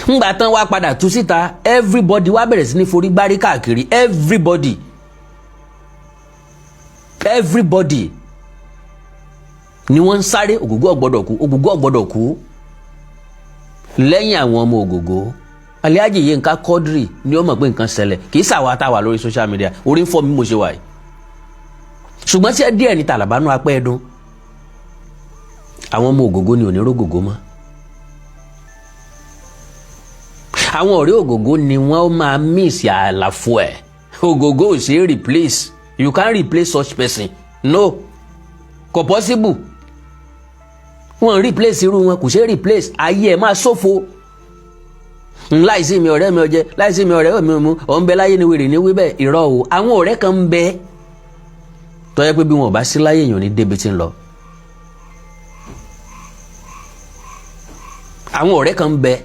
S1: Ńgbà tán wá padà tú síta, everybody wá bẹ̀rẹ̀ sí ní forí gbárí káàkiri. Everybody, everybody ni wọ́n ń sáré, Ògògó ò gbọ́dọ̀ kú, Ògògó ò gbọ́dọ̀ kú. Lẹ́yìn àwọn ọmọ Ògògó, Alhaji Yinka Quadri ni ó mọ̀ pé nǹkan ṣẹlẹ̀. Kì í ṣàwa tá a wà lórí social media. Orí ń fọ́ mi mo ṣe wà yìí, ṣùgbọ́n tí ẹ díẹ̀ ní tàlàbánú apẹ́ ẹ̀dùn. Àwọn ọmọ Ògògó ni ò ní rógògó mọ́. Àwọn ọ̀rẹ́ Ògògó ni wọ́n máa miss àlàfo ẹ̀. Ògògó ò ṣe é replace. You can't replace such person, no, kò possible. Wọ́n replace irú wọn, kò ṣe é replace. Ayé ẹ̀ máa ṣòfò. Láìsí mi, ọ̀rẹ́ mi ọjẹ́, láìsí mi, ọ̀rẹ́ mi mu ọ̀ ń bẹ láyé ni wèrè ní wíbẹ̀. Irọ́ o. Àwọn ọ̀rẹ́ kan ń bẹ tó yẹ pé bí wọn ò bá sí láyé, èèyàn ní débi tí ń lọ. Àwọn ọ̀rẹ́ kan ń bẹ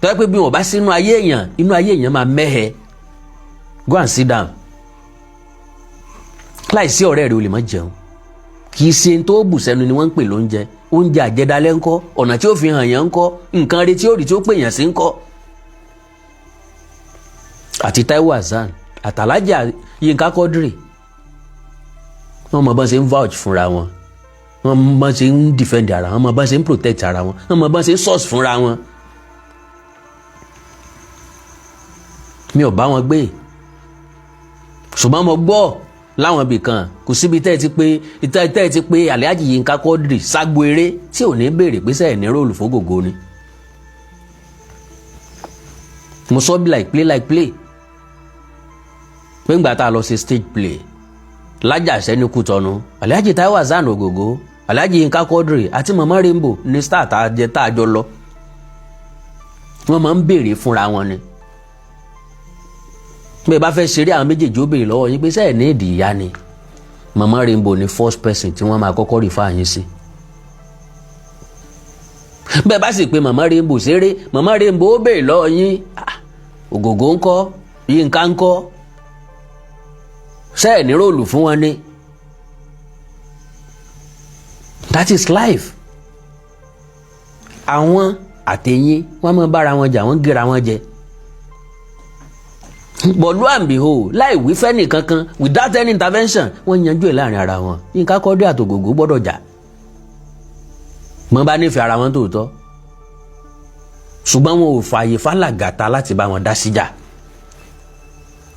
S1: tó yẹ pé bí wọn ò bá sínú ayé èèyàn, inú ayé èèyàn máa mẹ́hẹ. Go and sit down. Láìsí ọ̀rẹ́ rẹ, o lè má jẹun. Kì í ṣe tó bù sẹ́nu ni wọ́n ń pè lóúnjẹ. Oúnjẹ àjẹdálẹ́ ńkọ́? Ọ̀nà tí ó fi hàn yẹn ńkọ́? Nǹkan rí tí ó rí tí ó pè yàn sí ńkọ́? Àti Taiwo Hassan àtàlájà Yínká Quadri, wọ́n mọ bọ́n ṣe ń vouch fúnra wọn, wọ́n mọ bọ́n ṣe ń defend ara wọn, wọ́n mọ bọ́n ṣe ń protect ara wọn, wọ́n mọ bọ́n ṣe ń source fúnra wọn. Mi ò bá wọn gbé, ṣùgbọ́n mo gbọ́ láwọn ibì kan. Kò síbi tẹ́ ẹ ti pé Alhaji Yinka Quadri ságbo eré tí ò ní béèrè pé sẹ́ẹ̀ ní role fógògó ni. Mo sọ bí like play like play pé ńgbà tá a lọ ṣe stage play lájàṣẹ́ ní Kútọ́nù, Alhaji Taiwo Hassan Ògògó, Alhaji Yinka Quadri àti Mama Rainbow ní star tá a jẹ tá a jọ lọ. Wọ́n máa ń béèrè fúnra wọn ni. Bí ẹ bá fẹ́ ṣeré, àwọn méjèèjì ó béèrè lọ́wọ́ yín pé sẹ́ẹ̀ ní ìdí ìyá ni. Mama Rainbow ni first person tí wọ́n máa kọ́kọ́ refer yín sí. Bẹ́ẹ̀ bá sì pé Mama Rainbow ṣeré, Mama Rainbow ó béèrè lọ́wọ́ yín, Ògògó ńkọ́? Yínká ńkọ́? Sẹ́ẹ̀ ní role fún wọn ni? That is life. Àwọn àtẹ̀yìn wọ́n máa bára wọn jà, wọ́n gẹ́ra wọn jẹ. But lo and behold, láì wí fẹ́nì kankan, without any intervention, wọ́n yanjú ẹ̀ láàrin ara wọn. Yínká Quadri àtògògó gbọ́dọ̀ jà. Wọ́n bá nífẹ̀ẹ́ ara wọn tòótọ́, ṣùgbọ́n wọn ò fààyè fálàgàtà láti bá wọn dá síjà.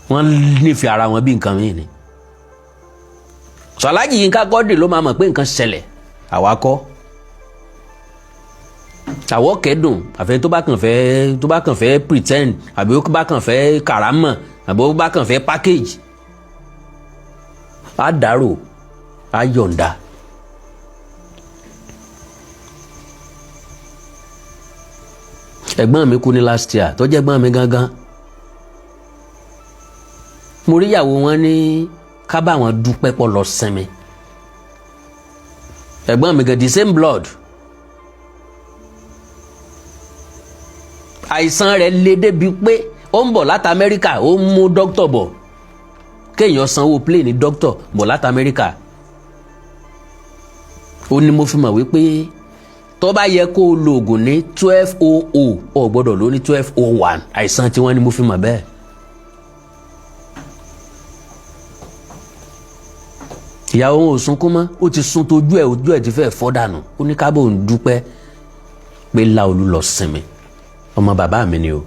S1: Wọ́n nífẹ̀ẹ́ ara wọn bí nǹkan mìíràn ni. Sọ Alhaji Yinka Quadri ló máa mọ̀ pé nǹkan ṣẹlẹ̀. Àwa kọ́, àwọ̀ kẹ́dùn. Àfẹ́ tó bá kàn fẹ́ pretend, àbí ó bá kàn fẹ́ kàrámọ̀, àbí ó bá kàn fẹ́ package, á dàrò, á yọ̀ǹda. Ẹ̀gbọ́n mi kú ní last year, tó jẹ́ ẹ̀gbọ́n mi gangan. Mo rí ìyàwó wọn ní ká bá wọn dúpẹ́ pọ̀ lọ sinmi. Ẹ̀gbọ́n mi gan, the same blood. Àìsàn rẹ̀ le débi pé ó ń bọ̀ láti Amẹ́ríkà, ó ń mú dókítà bọ̀, kéèyàn sanwó plane dókítà bọ̀ láti Amẹ́ríkà. Ó ní mo fi mọ̀ wípé tó bá yẹ kó o lo oògùn ní 12:00, o gbọ́dọ̀ lò ní 12:01. Àìsàn tí wọ́n ní mo fi mọ̀ bẹ́ẹ̀. Ìyàwó wọn ò sunkún mọ́, ó ti sun tójú ẹ̀, ojú ẹ̀ ti fẹ́ fọ́ dànù. Ó ní kábò ń dúpẹ́ pé Láolú lọ sinmi. Ọmọ bàbá mi ni o.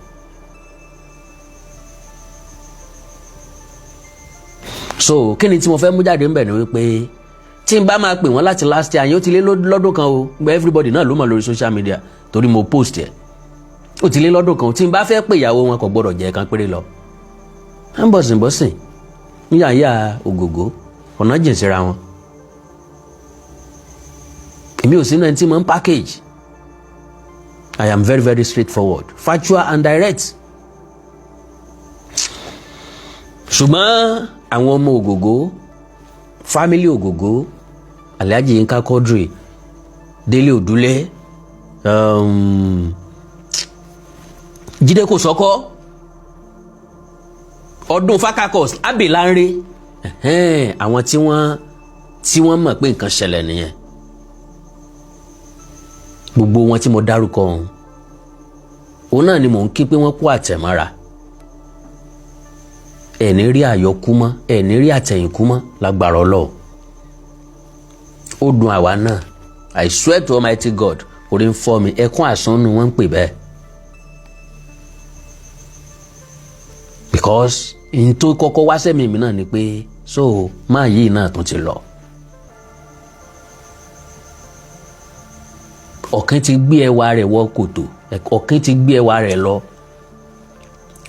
S1: So kí ni tí mo fẹ́ mú jáde ńbẹ̀ ni wípé tí n bá máa pè wọ́n láti last year yẹn, ó ti lé lọ́dún kan o. Gba everybody náà ló mọ̀ lórí social media torí mo post ẹ̀. Ó ti lé lọ́dún kan o. Tí n bá fẹ́ pè ìyàwó wọn, kò gbọ́dọ̀ jẹ́ kan péré lọ. À ń bọ̀sìn bọ̀sìn níyàyà ògògó, ọ̀nà jìn síra wọn. Èmi ò sínú ẹni tí mo ń package. I am very, very straightforward, factual and direct. Ṣùgbọ́n àwọn ọmọ ògògó, family ògògó, Alhaji Yinka Quadri, Délé Òdúlé, Jídé Kòsọ́kọ́, ọdún Fakakos, Abelanre, àwọn tí wọ́n mọ̀ pé nǹkan ṣẹlẹ̀ nìyẹn. Gbogbo wọn tí mo dárúkọ ọ̀hún, òun náà ni mò ń kí pé wọ́n kó àtẹ̀mọ́ra. Ẹ̀ní rí àyọkú mọ́, ẹ̀ní rí àtẹ̀yìnkú mọ́ lágbára Ọlọ́run. Ó dùn àwa náà. I swear to Almighty God, orí ń fọ́ mi. Ẹkún àsánnu wọ́n ń pè bẹ́ẹ̀, because n tó kọ́kọ́ wá sẹ́mi mi náà ni pé so máa yìí náà tún ti lọ. Ọ̀kín ti gbé ẹwà rẹ̀ wọ kòtò, ọ̀kín ti gbé ẹwà rẹ̀ lọ.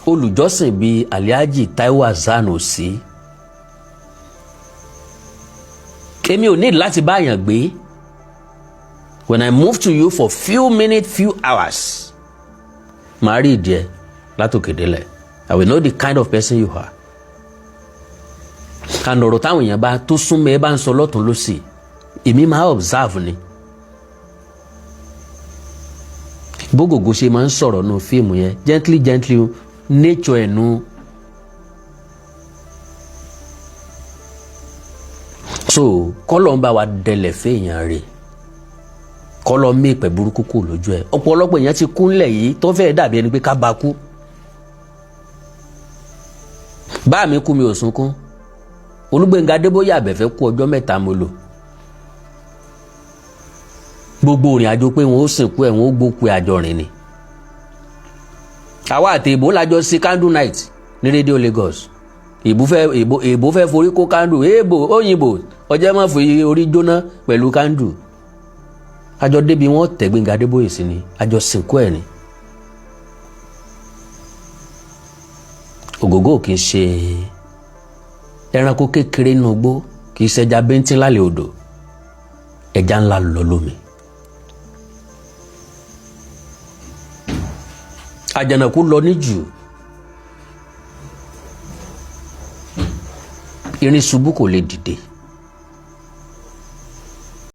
S1: Olùjọ́sìn bíi Alhaji Taiwo Hassan ò sí. Èmi ò ní láti bá àyàn gbé. When I move to you for few minutes, few hours, màá rí ìdí ẹ látòkè délẹ̀. I will know the kind of person you are. And ọ̀rọ̀ táwọn èèyàn bá tó súnmọ́ ẹ bá ń sọ lọ́tún lọ́sì, èmi máa observe ni. Bógògó ṣe máa ń sọ̀rọ̀ nù fíìmù yẹn, gently gently, nature ẹ̀ nu. So kọ́lọ̀ ń bá wa dẹlẹ̀ fẹ́yàn rè, kọ́lọ̀ mí ìpẹ́ burúkú kù lójú ẹ̀. Ọ̀pọ̀lọpọ̀ èèyàn ti kúnlẹ̀ yìí tó fẹ́ẹ́ dàbí ẹni pé ká bá kú. Bá mi kú, mi ò sunkún. Olúgbénga Adébóyè Àbẹ̀fẹ́ kú, ọjọ́ 3 mo lò. Gbogbo ìrìn àjò pé wọn ó sìnkú ẹ̀, wọn ó gbókù ẹ̀, àjọ rìn ni. Àwa àti ìbò lájọ sí candle night ní rédíò Lagos. Ìbò fẹ́ ìbò ìbò fẹ́ forí kó candle. Èèbò òyìnbó ọjọ́ má fi orí jóná pẹ̀lú candle. Àjọ débi wọn tẹ̀ Gbénga Adébóyè sí ni, àjọ sìnkú ẹ̀ ni. Ògògó kì í ṣe ẹranko kékeré nínú igbó, kì í ṣẹja bíntín lálẹ́ odò, ẹja ńlá lọ lómi. Àjànàkú lọ níjù, irin ṣubú kò lè dìde.